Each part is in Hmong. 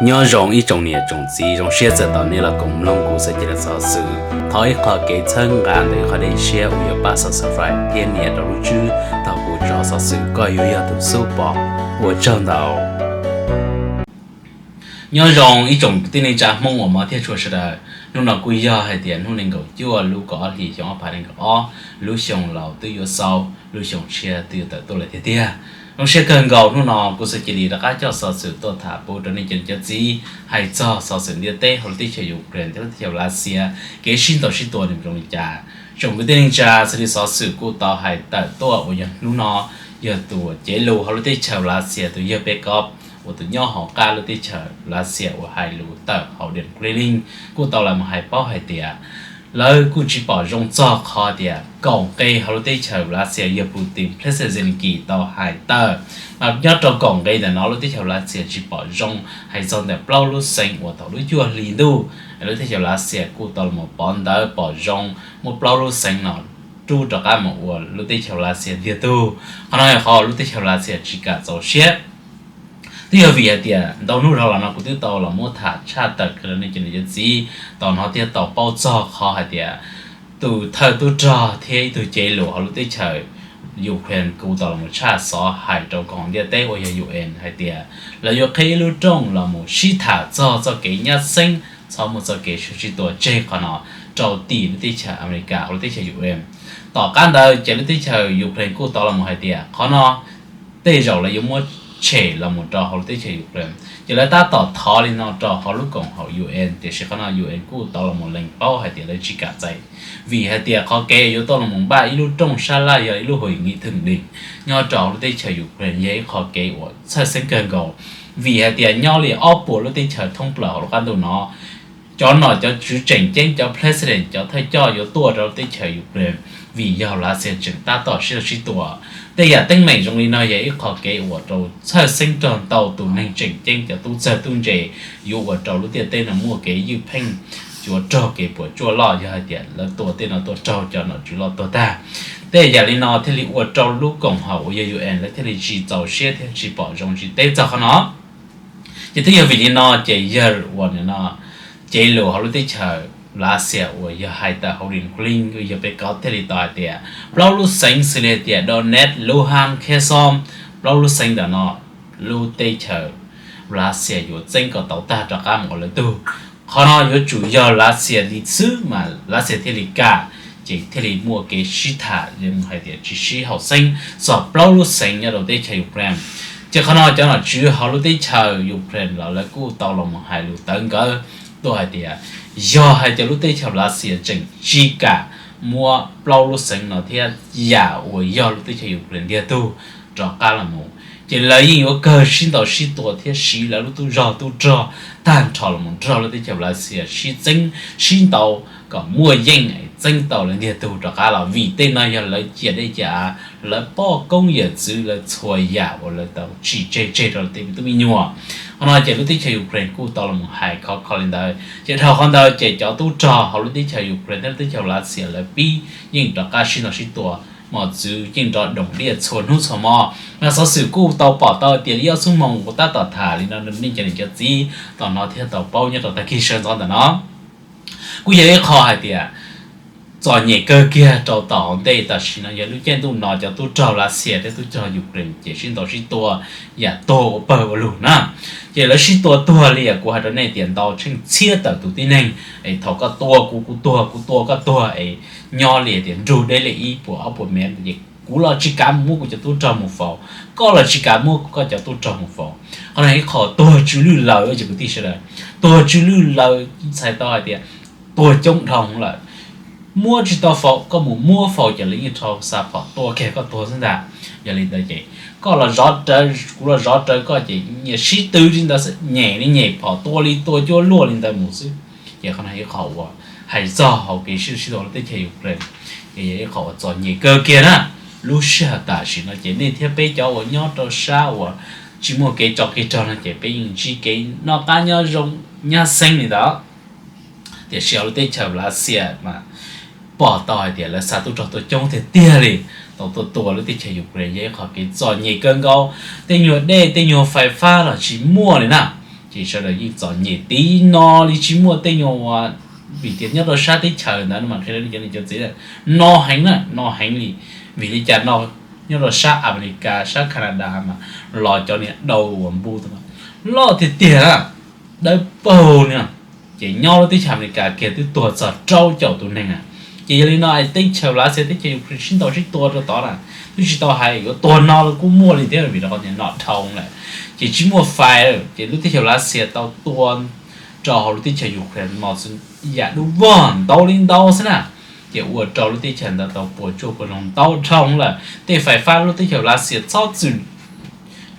Nyob zoo ib tsoom niam tsoom txiv, zoo siab txawm tau nej los koom mloog kuv Xav Cia Li xov xwm. Thov ib qho kev txhawb nqa ntawm ib qho dej siab uas yog pab subscribe thiab nias rau lub tswb thaum kuv tso xov xwm, koj yuav yog tus xub pom. Ua tsaug ntau. Nyob zoo ib tsoom kwv tij neej tsa Hmoob uas hmov thiab tshua sawv daws. Hnub no kuj yog hais tias hnub nees nkaum cuaj lub kaum ob hlis xyoo ob phav nees nkaum ob, lub xyoo laus twb yuav xaus, lub xyoo tshiab twb yuav tawm tuaj lawm tiag tiag. Zoo siab kawg nkaus hnub no kuv Xav Cia Li rov qab coj xov xwm tuaj tham pub rau nej cov niam cov txiv hais txog xov xwm ntiaj teb hauv lub teb chaws Ukraine thiab lub teb chaws Lav Xias kev sib ntaus sib tua nws zoo li cas. Tsoom kwv tij neej tsa, xws li xov xwm kuj tau hais tawm tuaj uas yog hnub no, yog tus cev lus hauv lub teb chaws Lav Xias tus yawg Peskov uas tus nyob hauv qab lub teb chaws Lav Xias uas hais lus tawm hauv Kremlin kuj tau los mus hais paub hais tias lawv kuj tsis pom zoo txog qhov tias kaum nqe hauv lub teb chaws Lav Xias yog Putin, Zelensky tau hais tawm, mas nyob rau kaum nqe ntawm no lub teb chaws Lav Xias tsis pom zoo hais txog ntawm plaub lub xeev uas thaum lub cuaj hli ntuj lub teb chaws Lav Xias kuj tau los mus pov ntawv pom zoo muab plaub lub xeev no rub rov qab mus ua lub teb chaws Lav Xias ntiag tug. Qhov no yog qhov lub teb chaws Lav Xias tsis kam txaus siab. Twb yog vim hais tias ntau hnub dhau los no kuv twb tau los muab tham tshaj tawm rau nej cov niam cov txiv tau hnov thiab tau paub txog qhov hais tias tus thawj tub rog thiab ib tug cev lus hauv lub teb chaws Ukraine kuj tau los mus tshaj xov hais rau koom haum ntiaj teb uas yog U N hais tias lawv yuav qhib ib lub rooj los mus sib tham txog txoj kev nyab xeeb txhob muaj txoj kev sib tua tseg qhov no rau tim lub teb chaws Amelikas hauv lub teb chaws U N. Tom qab ntawd ces lub teb chaws Ukraine kuj tau los mus hais tias qhov no tej zaum lawv yuav muab tshem los mus rau hauv lub teb chaws Ukraine. Ces lawv tab tom thov li no rau hauv lub koom haum U N, tiam sis qhov no U N kuj tau los mus lees paub hais tias lawv tsis kam txais, vim hais tias qhov kev yuav tuaj los mus npaj ib lub rooj sab laj yog ib lub hội nghị thượng đỉnh nyob rau hauv lub teb chaws Ukraine yog ib qho kev uas txhawj xeeb kawg nkaus, vim hais tias nyob li ob puas lub teb chaws thoob plaws hauv lub qab ntuj no, cov nom cov tswv tseem ceeb, cov president, cov thawj coj yuav tuaj rau lub teb chaws Ukraine vim yog Lav Xias tseem tab tom sib sib tua. Tej yam teeb meem zoo li no yog ib qho kev uas rau txhawj xeeb rau ntau tus neeg tseem ceeb, cov tub txawg tub ntse, yuav ua rau lub ntiaj teb no muaj kev ywj pheej, yuav raug kev puas tsuaj loj yog hais tias lawv tua tej no tuaj raug cov nom tswv loj tuag tag. Tej yam li no thiaj li ua rau lub koom haum uas yog U N lawv thiaj li tsis txaus siab thiab tsis pom zoo tsis teb txog qhov no. Ces twb yog vim li no ces yawg uas no cev lus hauv lub teb chaws Lav Xias uas yog hais tawm hauv Kremlin yog Peskov thiaj li tau hais tias plaub lub xeev xws li hais tias Donetsk, Luhansk, Kherson, plaub lub xeev ntawm no lub teb chaws Lav Xias yuav txeeb kom tau tag rov qab mus ua lawv tug. Qhov no yuav tsum yog Lav Xias li xwb mas Lav Xias thiaj li kam, ces thiaj li muaj kev sib tham hais tias tsis sib haum xeeb txog plaub lub xeev nyob rau teb chaws Ukraine. Ces qhov no cov nom tswv hauv lub teb chaws Ukraine los lawv kuj tau los mus hais lus tawv nkawv tuaj hais tias yog hais tias lub teb chaws Lav Xias tseem tsis kam muab plaub lub xeev no thiab yam uas yog lub teb chaws Ukraine ntiag tug rov qab los mus, ces lawv yeej yuav kawg sib ntaus sib tua thiab siv lawv lub tub zog tub rog tag nrho los mus nrog lub teb chaws Lav Xias sib txeeb sib ntaus kom muaj yeej txeeb tau lawv ntiag tug rov qab los, vim tej no yog lawv ciam dej ciam av, lawv poj koob yawm txwv, lawv txhua yam uas lawv tau tsim tseg tseg rau lawv tej me tub me nyuam. Qhov no ces lub teb chaws Ukraine kuj tau los mus hais khov kho li ntawd. Ces dhau qhov ntawd ces cov tub rog hauv lub teb chaws Ukraine thiab lub teb chaws Lav Xias lawv pib yeej rov qab sib ntaus sib tua, mos txwv yeej nrov doos diaj txhua hnub txhua hmo. Mas xov xwm kuj tau pom tau tias li ob xuab moos kuv tab tom tham li no nej cov niam cov txiv tau hnov thiab tau paub nyob rau tag kis sawv ntxov ntawm no. Kuj yog ib qho hais tias txom nyem kawg kiag rau tom hauv ntej tam sim no yog lub caij ntuj no cov tub rog Lav Xias thiab tub rog Ukraine ces sib ntaus sib tua yam tuag ua pawg ua lug na. Ces lawv sib tua tuag li kuv hais rau nej tias ntau tsheej txhiab tawm tus tib neeg, es thaum koj tua kuv, kuv tuag, kuv tua koj tuag, es nyob li tias nrug deb li ib puas ob puas mev, ces kuv los tsis kav mus muab kuv cov tub rog mus faus, koj los tsis kav muab koj cov tub rog mus faus. Qhov no ib qho tuag tsw lwj laws ces kwv tij sawv daws, tuag tsw lwj laws txhais tau hais tias tuag coob dhau lawm. Muab tsis tau faus, koj mus muab faus ces lawv yeej rho xa phom tua kiag koj tuag xwb ntag. Yog li ntawd ces koj los zov rawv, kuv los zov rawv koj ces nyias sib tw li ntawd, nyem li nyem phom, tua li tua cuab luaj li ntawd mus xwb. Ces qhov no ib qho uas hais txog hauv kev sib sib tua lub teb chaws Ukraine, ces yog ib qho uas txom nyem kawg kiag na. Lub sij hawm tam sim no ces nej thiab peb cov uas nyob rau sab uas tsis muaj kev tso kev rog no ces peb yeej ntsib kev noj qab nyob zoo nyab xeeb li ntawd. Tiam sis hauv lub teb chaws Lav Xias mas pom tau hais tias lawv xa tub rog tuaj coob tiag tiag li, tau tuaj tua lub teb chaws Ukraine yog ib qho kev txom nyem kawg nkaus. Tej nyuag dej tej nyuag fais fab los tsis muaj li na. Ces sawv daws yeej txom nyem tib no li, tsis muaj tej nyuag ua, vim tias nyob rau sab teb chaws ntawd mas qhia rau cov niam cov txiv, no heev na, no heev li. Vim li cas no? Nyob rau sab Amelikas, sab Canada mas los cov niag daus uas npu loj tiag tiag, dawb paug no, ces nyob lub teb chaws Amelikas kiag twb tuag txog rau caum tus neeg na. Ces yog li no es teb chaws Lav Xias, teb chaws Ukraine sib ntaus sib tua rau tod na, twb tsis tau hais yuav tuag no los kuj muaj li thiab, vim rau qhov tias noj dhau lawm, ces tsis muaj fais. Ces lub teb chaws Lav Xias tau tua rau hauv lub teb chaws Ukraine mos txwv yam dub vog ntau li ntau xwb na, ces ua rau lub teb chaws ntawd tau puas tsuaj puas ntsoog ntau dhau lawm. Tej fais fab lub teb chaws Lav Xias txhob txwm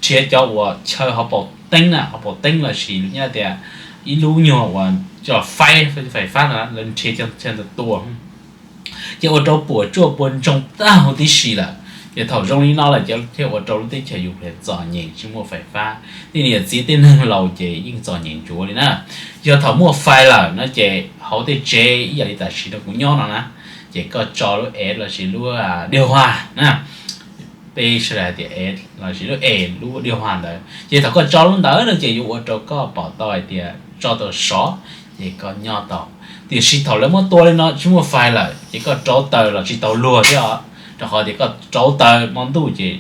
nrhiav cov uas chaw hauv paus teeb na, hauv paus teeb lossis lus nyab tias ib lub nyuag uas coj faib fais fab na, lawv nrhiav cov chaw ntawd tua, ces ua rau puas tsuaj puas ntsoog tag huv tib si lawm. Ces thaum zoo li no lawm ces thiaj ua rau lub teb chaws Ukraine txom nyem tsis muaj fais fab. Tej niam txiv tej neeg laus ces yeej txom nyem ntsuav li na. Yog thaum muaj fais lawm no ces hauv tej tsev ib yam li tam sim no kuv nyob no na, ces koj tso lub es lossis lub diag huas na, peb sawv daws hais tias es lossis lub es, lub diag huas ntawd, ces thaum koj tso lub ntawd no ces yuav ua rau koj pom tau hais tias tso tau sov, ces koj nyob tau. Tiam sis thaum lawv muab tua li no tsis muaj fais lawm ces koj rauv taws los tsis tau luag thiab os, rau qhov tias koj rauv taws hmo ntuj ces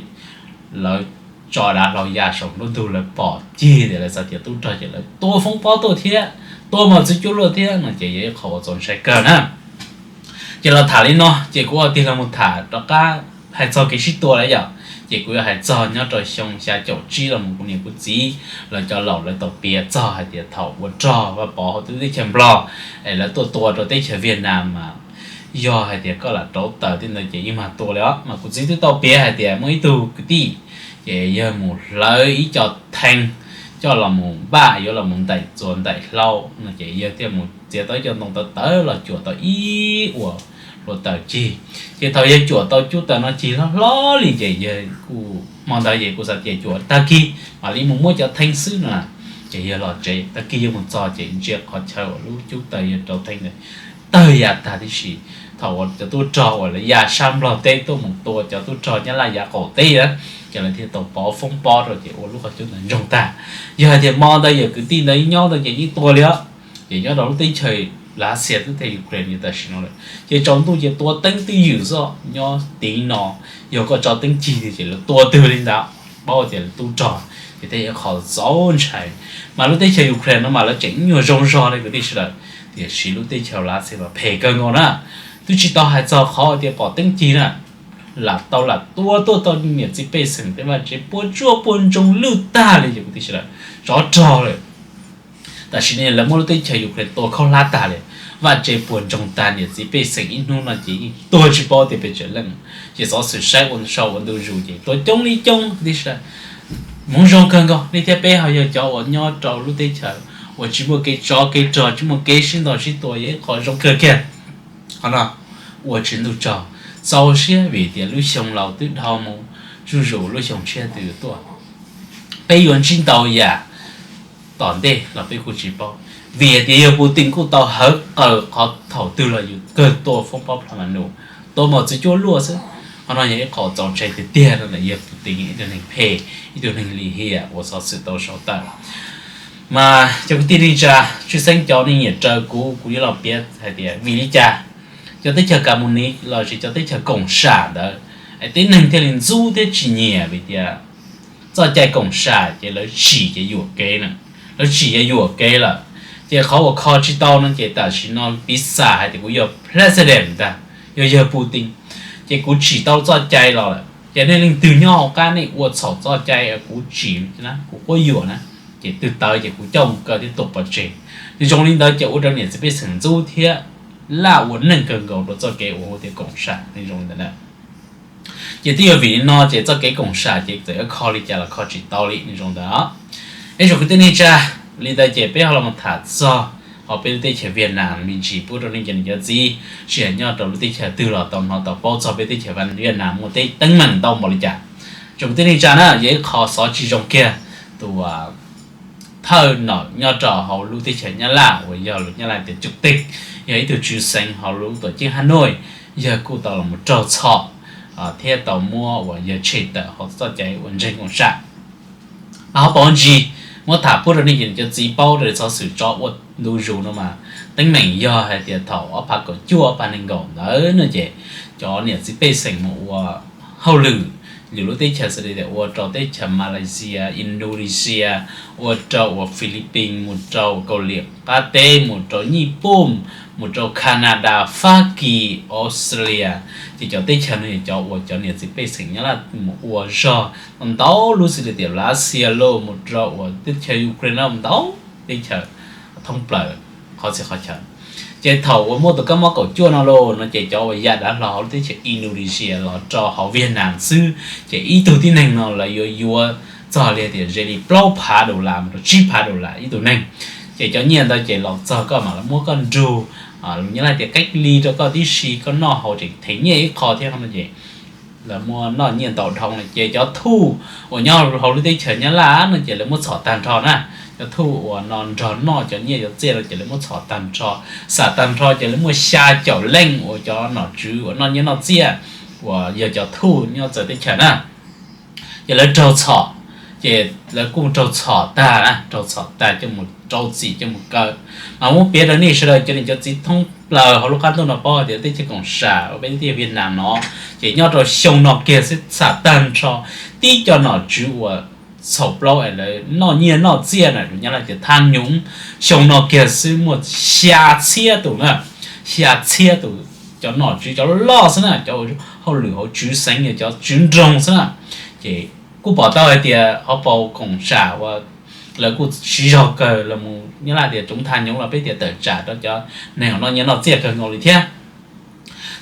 lawv tso dav hlau ya saum nruab ntug, lawv pom cig tias lawv xav tias tub rog ces lawv tua foob pob tuaj thiab, tua mos txwv cuaj luaj thiab no ces yog ib qho uas txaus ntshai kawg na. Ces los tham li no ces kuv tig los mus tham rov qab hais txog kev sib tua lawm yom. Ces kuv yuav hais txog nyob rau xyoo xya caum tsib los mus kuv niam kuv txiv lawv cov laus lawv tau piav txog hais tias thaum ua rog Vaj Pov hauv lub teb chaws Nplog es lawv tuaj tua rau teb chaws Viaj Nam mas yog hais tias koj lam rauv taws tej ntawd ces yeej mag tua li os. Mas kuv txiv twb tau piav hais tias muaj ib tug kwv tij ces yawg mus hlawv ib co thee coj los mus npaj yuav los mus ntaim txuas ntaim hlau no ces yawg thiaj mus txiav tau ib co ntoo tawv tawv los cuam tau ib uas hluav taws cig. Ces thaum yawg cuam tau cub taws no cig hlob hlob li ces yawg kuj, hmo ntawd ces kuj xav tias cuam tag kis mam li mus muab cov thee xwb no. Ces yawg los tsev tag kis yawg mus txog ces ntsia qhov chaw uas lub cub taws yawg rauv thee ntawd tawg ya tag tib si. Thaum uas cov tub rog uas lawv ya sab Nplog teb tuaj mus tua cov tub rog Nyab Laj yav qaum teb na, ces lawv thiaj tau pov foob pob rau ces ua lub qhov cub ntawd ntsoog tag. Yog hais tias hmo ntawd yawg kwv tij ntawd nyob ntawd ces yeej tua li os. Ces nyob rau lub teb chaws Lav Xias, lub teb chaws Ukraine tam sim no lawm ces tsaus ntuj ces tua teeb twj ywm xwb, nyob tid no yog koj tso teeb cig twg ces lawv tua twg li ntawd, paub tias lawv tub rog, ces thiaj yog qhov txaus ntshai. Mas lub teb chaws Ukraine no mas lawv tseem ib nyuag zoo zog li kwv tij sawv daws, tiam sis lub teb chaws Lav Xias mas phem kawg nkaus na. Twb tsis tau hais txog qhov tias pom teeb cig na, lam tau lam tua tuaj tau niam txiv pej xeem tej vaj tsev puas tsuaj puas ntsoog lwj tag li ces kwv tij sawv daws, tsov rog lawm. Tam sim no lawv muab lub teb chaws Ukraine tua khaub hlab tag li, vaj tsev puas ntsoog tag, niam txiv pej xeem ib hnub no ces yeej tuag tsis paub tias pes tsawg leej. Ces xov xwm saib ua sau ua ntu zus ces tua coob li coob kwv tij sawv daws. Hmoov zoo kawg nkaus li thiab peb ho yog cov uas nyob rau lub teb chaws uas tsis muaj kev tsov kev rog, tsis muaj kev sib ntaus sib tua, yog ib qho zoo kawg kiag. Qhov no ua tsis ntuj tsog, txaus siab vim tias lub xyoo laus twb dhau mus, zuj zus lub xyoo tshiab twb yuav tuaj. Peb yuav ntsib ntau yam tom ntej los peb kuj tsis paub, vim hais tias yawg Putin kuj tau hawv qawm qhov thaum twg los yus kawg tua foob pob plha ma nus, tua mos txwv cuaj luaj xwb. Qhov no yog ib qho txaus ntshai tiag tiag rau ntawm yawg Putin, ib tug neeg phem, ib tug neeg lim hiam uas xov xwm tau sau tawm. Mas cov kwv tij neej tsa, tshwj xeeb cov neeg nyiam raws kuv, kuv yuav los piav hais tias vim li cas cov teb chaws Kamunis lossis cov teb chaws koom sam ntawd, tib neeg thiaj li ntxub thiab tsis nyiam, vim tias txoj cai koom sam ces lawv tsim ces yuam kev na, lawv tsim ces yuam kev lawm. Ces qhov uas kho tsis tau no ces tam sim no piv xam hais tias kuv yog president ntag, yog yawg Putin, ces kuv tsim tau txoj cai los lawm ces nej leej twg nyob hauv qab nej ua txhaum txoj cai kuv tsim, kuv quab yuam na, ces twg tawv ces kuv coj mus kaw thiab tua pov tseg. Nws zoo li ntawd ces ua rau niam txiv pej xeem ntxub thiab laj ua neej kawg nkaus rau txoj kev uas hu tias koom sam, nws zoo li ntawd na. Ces twb yog vim li no ces txoj kev koom sam ces txawm yuav kho li cas los kho tsis tau li, nws zoo ntawd. Ib tsoom kwv tij neej tsa, li ntawd ces peb ho los tham txog hauv peb lub teb chaws Viaj Nam me ntsis pub rau nej cov niam cov txiv, tsis hais nyob rau lub teb chaws twg los tau hnov tau paub txog peb teb chaws Viaj Nam muaj teeb meem ntau npaum li cas. Tsoom kwv tij neej tsa na, yog ib qho xov tsis zoo kiag, tus thawj nom nyob rau hauv lub teb chaws Nyab Laj uas yog lus Nyab Laj tias chủ tịch, yog ib tug tswv xeev hauv lub tuam ceeb Hà Nội, yawg kuj tau los raug txhom thiab tau muab uas yawg tshem tawm hauv txoj cai uas ntseeg koom sam. Mas ho pauv ntsis Muab tham pub rau nej cov niam cov txiv paub raws li xov xwm tso ua ntu zus no mas, teeb meem yog hais tias thaum ob phav kaum cuaj ob phav nees nkaum ntawd no ces cov niam txiv pej xeem mus ua hauj lwm, lwm lub teb chaws xws li tias ua rau teb chaws Malaysia, Indonesia, ua rau uas Philippines, mus rau Kaus Lim qab teb, mus rau Nyij Pooj, mus rau Canada, Fab Kis, Australia. Ces cov teb chaws no yog cov uas cov niam txiv pej xeem Nyab Laj mus ua zog ntau lub xws li tias Lav Xias los mus rau uas teb chaws Ukraine ntau teb chaws thoob plaws qhov txhia qhov chaw. Ces thaum uas muaj tus kab mob kaum cuaj no los no ces cov uas ya dav hlo hauv lub teb chaws Indonesia los rau hauv Vietnam xwb, ces ib tug tib neeg no lawv yuav yuav txog li tias ze li plaub phav dollar mus rau tsib phav dollar ib tug neeg. Ces cov nyiaj ntawd ces los txog koj mam li muab koj nrug, lus Nyab Laj tias cách ly rau koj tib si, koj noj haus tseem them nyiaj ib qho thiab no ces lawv muaj noj nyiaj ntau dhau no ces cov thuj uas nyob hauv lub teb chaws Nyab Laj no ces lawv muab txhom tag nrho na. Cov thuj uas no nrog noj cov nyiaj cov txiaj no ces lawv muab txhom tag nrho, xam tag nrho ces lawv muaj xya caum leej uas cov nom tswv uas noj nyiaj noj txiaj uas yog cov thuj nyob txawv teb chaws na. Ces lawv raug txhom, ces lawv kuj raug txhom tag na, raug txhom tag coj mus rau txim coj mus kaw. Mas muab piav rau nej sawv daws cov niam cov txiv thoob plaws hauv lub qab ntuj no paub tias teb chaws koom sam uas peb teb chaws Vietnam no ces nyob rau xyoo no kiag xwb xam tag nrho tib co nom tswv uas txhaum plaub es lawv noj nyiaj noj txiaj na, lus Nyab Laj tias tham nyoov, xyoo no kiag xwb muaj xya txhiab tus na, xya txhiab tus cov nom tswv cov loj loj xwb na, cov hauj lwm hauv tswv xeev yog cov tswv nroog xwb na. Ces kuj pom tau hais tias hauv paus koom sam uas lawv kuj siv zog kawg los mus Nyab Laj tias tsoov tham nyoov los peb tias tawm tsam rau cov neeg uas noj nyiaj noj txiaj kawg nkaus li thiab.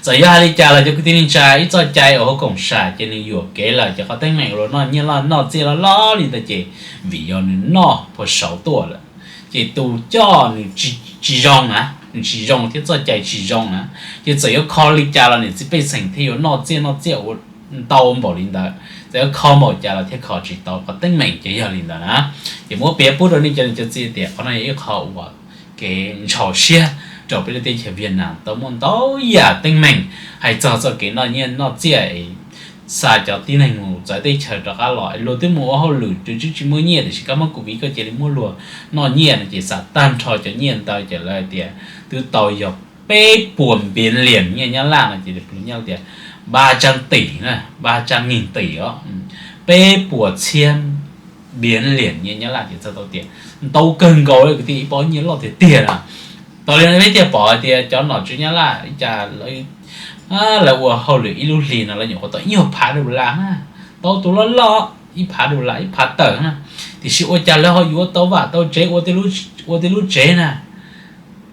Txawm yog hais li cas los cov kwv tij neej tsa, ib txoj cai uas hauv koom sam ces nws yuam kev lawm cov qhov teeb meem uas luag noj nyiaj loj noj txiaj loj loj li ntawd ces vim yog nws noj puag saud tuaj lawm. Ces tus coj nws tsis zoo na, nws tsis zoo thiab txoj cai tsis zoo na. Ces txawm yuav kho li cas los niam txiv pej xeem thiaj yuav noj txiaj noj txiaj ua ntau npaum li ntawd, txawm yuav kho npaum cas los thiaj kho tsis tau. Qhov teeb meem ces yog li ntawd na. Ces muab piav pub rau nej cov niam cov txiv tias qhov no yog ib qho uas kev ntshaus siab rau peb lub teb chaws Vietnam tau muaj ntau yam teeb meem hais txog txoj kev noj nyiaj noj txiaj es xa cov tib neeg mus txawv teb chaws rov qab los es luag twb mus ua hauj lwm twb tsis muaj nyiaj tiam sis koj muab covid koj cia li muab luag noj nyiaj no ces xam tag nrho cov nyiaj ntawd ces lawv tias twb tau yog peb puas npiav liam nyiaj Nyab Laj no ces nyiaj tias ba tsab tim na, ba tsab ngim tim os, peb puas txhiab npiav liam nyiaj Nyab Laj ces txhais tau tias ntau kawg nkaus li kwv tij, ib pob nyiaj loj tiag tiag na. Tau li no peb thiaj pom hais tias cov nom tswv Nyab Laj ib cas lawv ua hauj lwm ib lub hlis no lawv nyuam qhuav tau ib nyuag phav dollar na, tau tus loj loj ib phav dollar ib phav tawm na, tiam sis ua cas lawv ho yuav tau vaj tau tsev ua tej lub tsev na.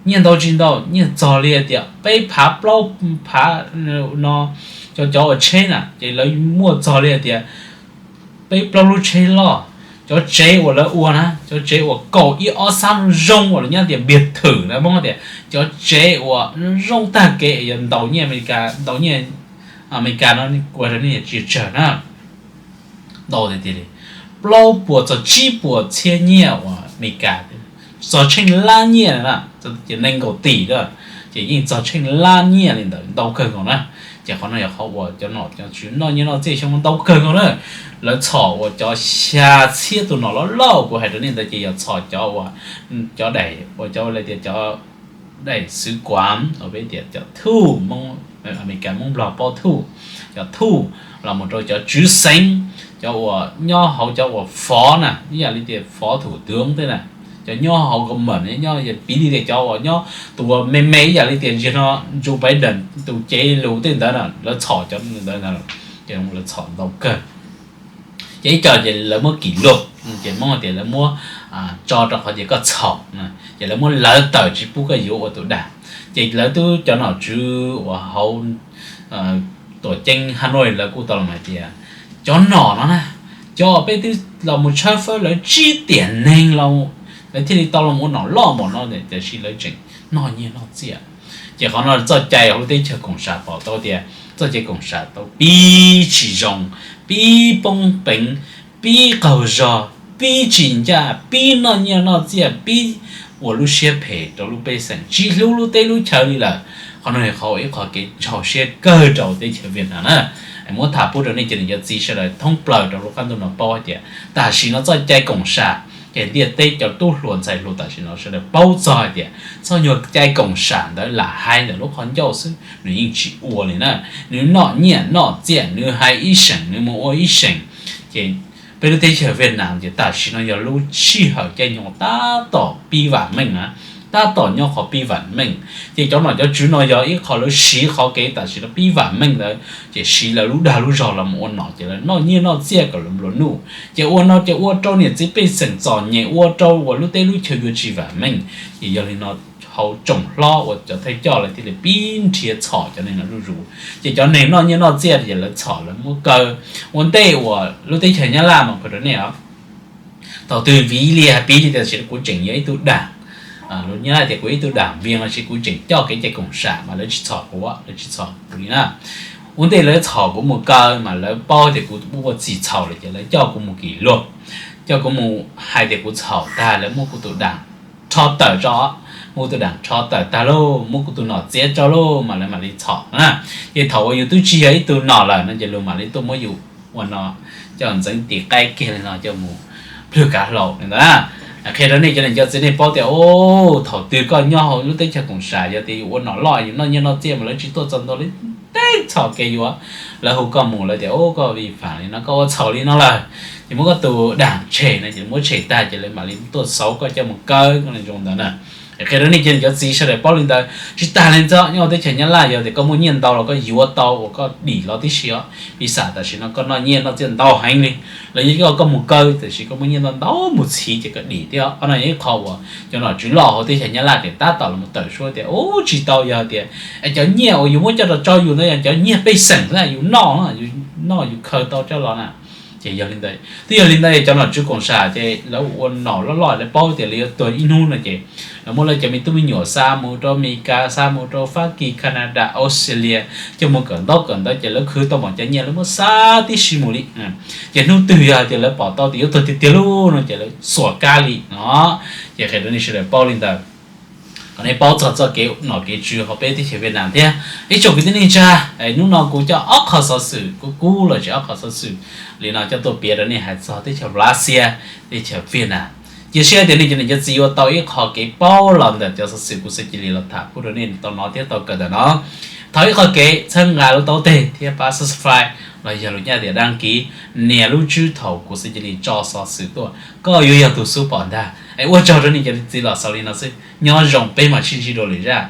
Nyiaj ntau tsis ntau, nyiaj txog li hais tias peb phav plaub phav no, cov cov uas tsheb na ces lawv muaj txog li hais tias peb plaub lub tsheb loj. Cov tsev uas lawv ua na, cov tsev uas kaum ib ob xab zoo uas lawv nyob tias npiag thwm na, Hmoob tias cov tsev uas zoo tag kev yog ntaus nyiaj Amelikas, ntaus nyiaj Amelikas no ua rau nej tsis tsawg na. Ntau tiag tiag li, plaub puas txog tsib puas txhiab nyiaj uas Amelikas, txog tsheej lab nyiaj na, ces nees nkaum tim lawm, ces yeej txog tsheej lab nyiaj li ntawd, ntau kawg nkaus na. Ces qhov no yog qhov uas cov nom cov tswv noj nyiaj noj txiaj xyoo ntau kawg nkaus na. Lawv txhom uas cov xya txhiab tus nom loj loj kuv hais rau nej ntawd ces yog txhom cov uas, cov daim uas cov li tias cov daim xwv kuam uas peb tias cov thuj, Amelikas Hmoob Nplog paub thuj, cov thuj los mus rau cov tswv xeev, cov uas nyob hauv cov uas fov na, ib yam li tias fov thum tuv tej na, cov nyob hauv government nyob piv li tias cov uas nyob tus uas me me ib yam li tias ntsia no Joe Biden tus cev lus tej ntawd na, lawv txhom cov ntawd ntag, ces lawv txhom ntau kawg. Ces ib co ces lawv muab kỷ luật, ces Hmoob tias lawv muab tso rau qhov tias koj txhaum, ces lawv muab lawv tawm tsis pub koj yuav ua tus dag. Ces lawv twb cov nom tswv uas hauv tuam ceeb Hà Nội lawv kuj tau los hais tias cov nom no na, cov peb twb los mus tshawb fawb lawv tsib tiam neeg los, lawv thiaj li tau los ua nom loj npaum no tiam sis lawv tseem noj nyiaj noj txiaj. Ces qhov no txoj cai hauv lub teb chaws koom sam pom tau tias txoj cai koom sam tau pib tsis zoo, pib poob peev, pib qaug zog, pib tsis ncaj, pib noj nyiaj noj txiaj, pib ua lub siab phem rau lub pej xeem, tsis hlub lub teb lub chaw li lawm. Qhov no yog qhov ib qho kev ntshaus siab kawg rau teb chaws Vietnam na. Muab tham pub rau nej cov niam cov txiv sawv daws thoob plaws rau lub qab ntuj no paub hais tias tam sim no txoj cai koom sam Ces ntiaj teb cov tub hluas ntxhais hluas tam sim no sawv daws paub txog hais tias txoj nyuag cai koom sam ntawd lam hais ntawm lub qhov ncauj xwb, nws yeej tsis ua li na. Nws noj nyiaj noj txiaj, nws hais ib seem nws mus ua ib seem. Ces peb lub teb chaws Viaj Nam ces tam sim no yog lub sij hawm caij nyoog tab tom pib vam meej na, tab tom nyob qhov pib vam meej. Ces cov nom cov tswv no yog ib qho lawv siv qhov kev tam sim no pib vam meej ntawd ces siv lawv lub dag lub zog los mus ua nom, ces lawv noj nyiaj noj txiaj kom lawv nplua nuj. Ces ua no ces ua rau niam txiv pej xeem txom nyem, ua rau uas lub teb lub chaw yuav tsis vam meej. Ces yog li no hauv tsoom hlob uas cov thawj coj lawv thiaj li pib nrhiav txhom cov neeg no zuj zus. Ces cov neeg noj nyiaj noj txiaj ces lawv txhom lawv muab kaw. Ua ntej uas lub teb chaws Nyab Laj mas kuv rau nej os, thaum twg Viv Lis hais piv li tias kuv tseem yog ib tug đảng, lus Nyab Laj tias kuv ib tug đảng viên lossis kuv tseem coj kev cai koom sam mas lawv tsis txhom kuv, lawv tsis txhom kuv li na. Ua ntej lawv txhom kuv mus kaw mas lawv paub tias kuv ua txim txhaum lawm ces lawv coj kuv mus kỷ luật, coj kuv mus hais tias kuv txhaum tag lawv muab kuv tus đảng rho tawm tso, muab kuv tus đảng rho tawm tag lauj, muab kuv tus nom txiav tso lauj mas lawv mam li txhom na. Ces thaum uas yus twb tsis yog ib tug nom lawm no ces luag mam li tuaj muab yus ua no, coj ntxeev tis qaib kiag li no coj mus plhws kav hlau li ntawd na. Qhia rau nej cov niam cov txiv nej paub tias, o, thaum twg koj nyob hauv lub teb chaws koom sam yog tias yus ua nom loj yus noj nyiaj noj txiaj mas lawv tsis tuaj txog ntau li, teb txhom kev yuav, lawv hu koj mus lawv tias, o, koj vi phạm li no, koj ua txhaum li no lawm, ces muab koj tus đảng tshem no, ces muab tshem tag ces lawv mam li tuaj xauv koj coj mus kaw zoo ntawd na. Qhia rau nej cov niam cov txiv sawv daws paub li ntawd. Tsis tas li ntawd nyob teb chaws Nyab Laj yog tias koj muaj nyiaj ntau los koj yuav tau uas koj dim los tib si os, piv xam tam sim no koj noj nyiaj noj txiaj ntau heev li, los yog koj mus kaw tam sim koj muaj nyiaj ntau ntau mus txhiv ces koj dim thiab. Qhov no yog ib qho uas cov nom tswv loj hauv teb chaws Nyab Laj ces tab tom los tawm suab tias, u, tsis tau, yog tias cov nyiaj uas yus muab coj los tso yus ntawd yog cov nyiaj pej xeem na, yus noj, yus noj yus khaws tau coj los na. Ces yog li ntawd, twb yog li ntawd cov nom tswv koom sam ces lawv ua nom loj loj lawv paub tias lawv yuav tuag ib hnub no ces lawv muab lawv cov me tub me nyuam xa mus rau Amelikas, xa mus rau Fab Kis, Canada, Australia, coj mus kawm ntaub kawm ntawv ces lawv khwv tau mom cov nyiaj lawv muab xa tib si mus li. Ces hnub twg yog tias lawv pom tau tias yuav tuag tiag tiag lauj no ces lawv xuas kab li no. Ces qhia rau nej sawv daws paub li ntawd, kom nej paub txog txoj kev nom kev tswv hauv peb teb chaws Viaj Nam thiab. Ib tsoom kwv tij neej tsa, hnub no kuv coj ob qho xov xwm kub kub los sis ob qho xov xwm li no coj tuaj piav rau nej hais txog teb chaws Russia, teb chaws Viaj Nam. Cia siab tias nej cov niam cov txiv yuav tau ib qho kev paub los ntawm cov xov xwm kuv xav cia li los tham pub rau nej tau hnov thiab tau kawm ntawm no. Thaum ib qho kev txhawb nqa lub taub teg thiab pab subscribe los yog lus Nyab tias đăng ký, nias lub tswb thaum kuv xav cia li tso xov xwm tuaj koj yuav yog tus xub pom ntag. Es ua tsaug rau nej cov txiv los xaus li no xwb, nyob zoo peb mam sib ntsib dua lwm zaj.